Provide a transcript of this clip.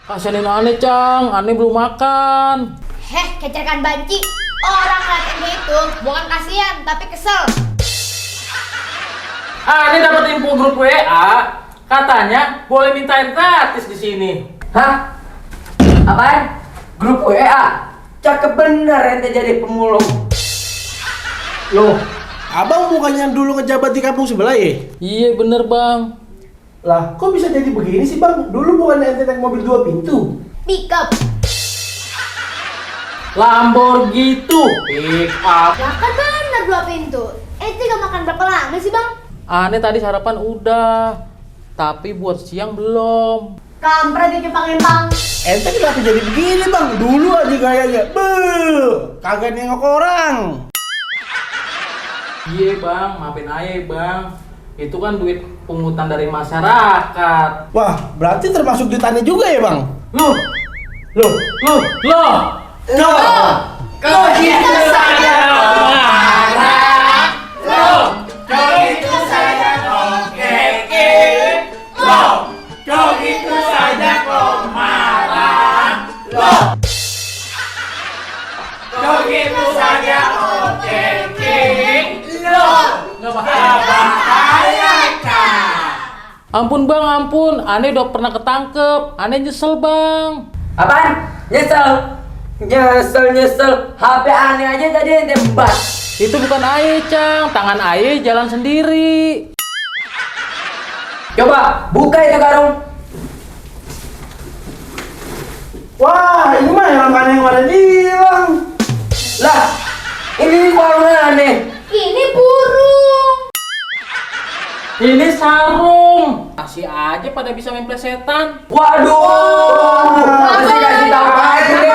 Kasianin aneh, Cang. Aneh belum makan. Heh, kecerkan banci. Orang ngeliatin itu bukan kasihan, tapi kesel. Aneh dapat info grup WA. Katanya boleh minta air gratis di sini. Hah? Apaan? Grup WA? Cakep bener ente jadi pemulung. Loh, abang bukannya dulu ngejabat di kampung sebelah ya? Iya bener, Bang. Lah, kok bisa jadi begini sih bang? Dulu bukannya ente naik mobil 2 pintu? Pick up. Lamborghini pick up. Lah kan bener 2 pintu. Ente gak makan berapa lama sih bang? Aneh tadi sarapan udah, tapi buat siang belum. Kampret dicepang-empang. Ente kenapa jadi begini bang? Dulu aja gayanya, kagak nengok orang. Iya bang, maafin aja bang. Itu kan duit pungutan dari masyarakat. Wah, berarti termasuk duitannya juga ya bang? Loh, Loh, loh. Kau gitu saja marah. Loh, kau gitu saja kau keke. Loh, kau gitu saja kau marah. Loh, kau gitu saja kau keke. Loh, Nggak bahaya kan? Ampun bang, ampun. Aneh udah pernah ketangkep. Aneh nyesel bang. apaan? Nyesel? Nyesel. HP aneh aja tadi ente mbak. Itu bukan aye, Cang. Tangan aye jalan sendiri. Coba buka itu karung. wah ini mah yang kemarin hilang. Lah, ini warna aneh. Ini burung. Ini sarung. Masih aja pada bisa main plesetan. Waduh, masih kasih tahu aja deh.